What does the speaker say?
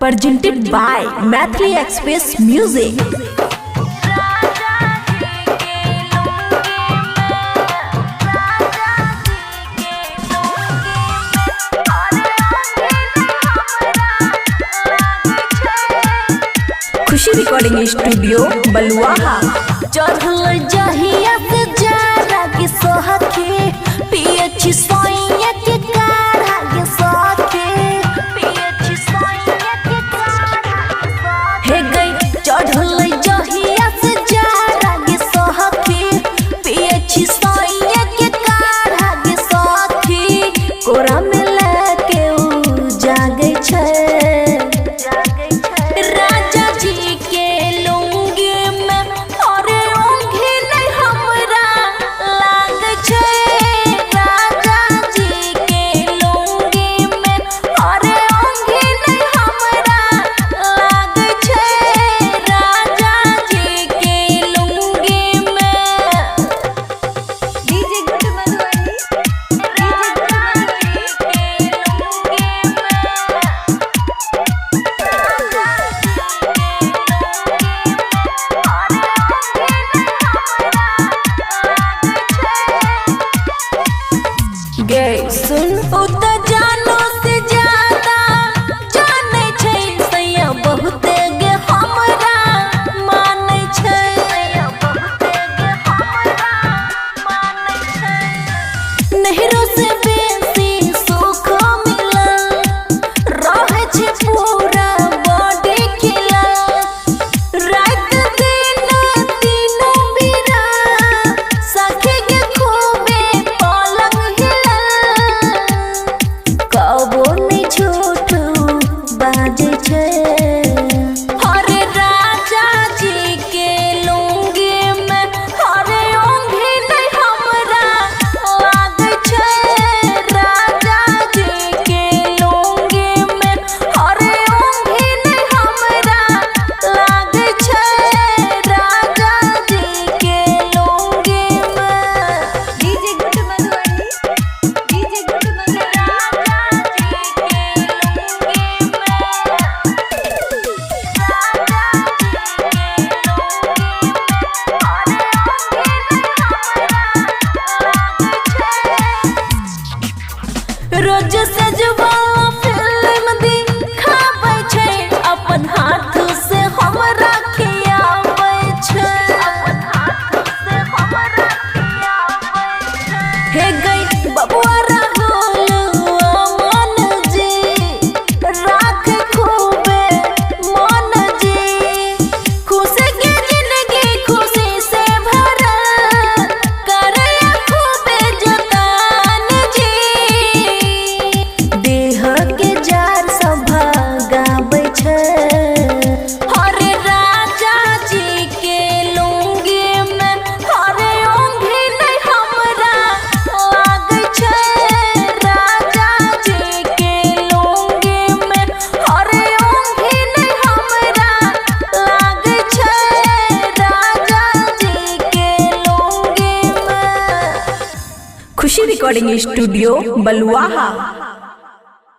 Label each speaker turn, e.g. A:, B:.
A: Presented by Maithili Express Music. Khushi recording studio Baluaha.
B: चढ़ल जहिया से जारा के सोहके पिए छी सोइया के काढ़ा के सोहके पिए छी सोइया के काढ़ा के सोहके। हे गई चढ़ल जहिया से जारा के सोहके पिए छी सोइया के काढ़ा के सोहके कोरा में लेके उ जागे छै राजा जी के लुंगी में अरे ओंघी नहीं हमरा लाग छै। राजा जी के लुंगी में अरे ओंघी नहीं हमरा लाग छै। राजा जी के लुंगी में
C: DJ good Madhubani, DJ good Madhubani.
B: के लुंगी में गे सुन उ त जानो से ज्यादा जानै छै सैया बहुते गे हमरा मानै छै सैया बहुते गे हमरा मानै छै। नहरो से बेसी सुख मिलल रहै छै पूरा बॉडी खिलल। रात दिन तीनों बेरा सखी के खूबे पलंग हिलल। कबो नहीं झूठ बाजै छै। हरे राजा जी के लुंगी में हरे ओंघी नहीं हमरा लागै छै। राजा जी के लुंगी में हरे ओंघी नहीं हमरा लागै छै। राजा जी के लुंगी में
C: DJ good Madhubani, DJ good Madhubani.
B: राजा जी के लुंगी में राजा जी के लुंगी में अरे ओंघी नहीं हमरा लागै छै। रोज सजवा फिल्म दिखाबै छै अपन हाथ से हमरा खियाबै छै अपन हाथ से हमरा खियाबै छै। हे गई बबुआ राहुल अमन जी राख खूबे मन जी। खुश के जिंदगी खुशी से भरल करे खूबे जतान जी। देह के जार सब गाबै छै। हरे राजा जी के लुंगी में हरे ओंघी नहीं हमरा लागै छै। राजा जी के लुंगी में हरे ओंघी नहीं हमरा लागै छै। राजा जी के लुंगी में।
A: खुशी रिकॉर्डिंग स्टूडियो बलुआहा।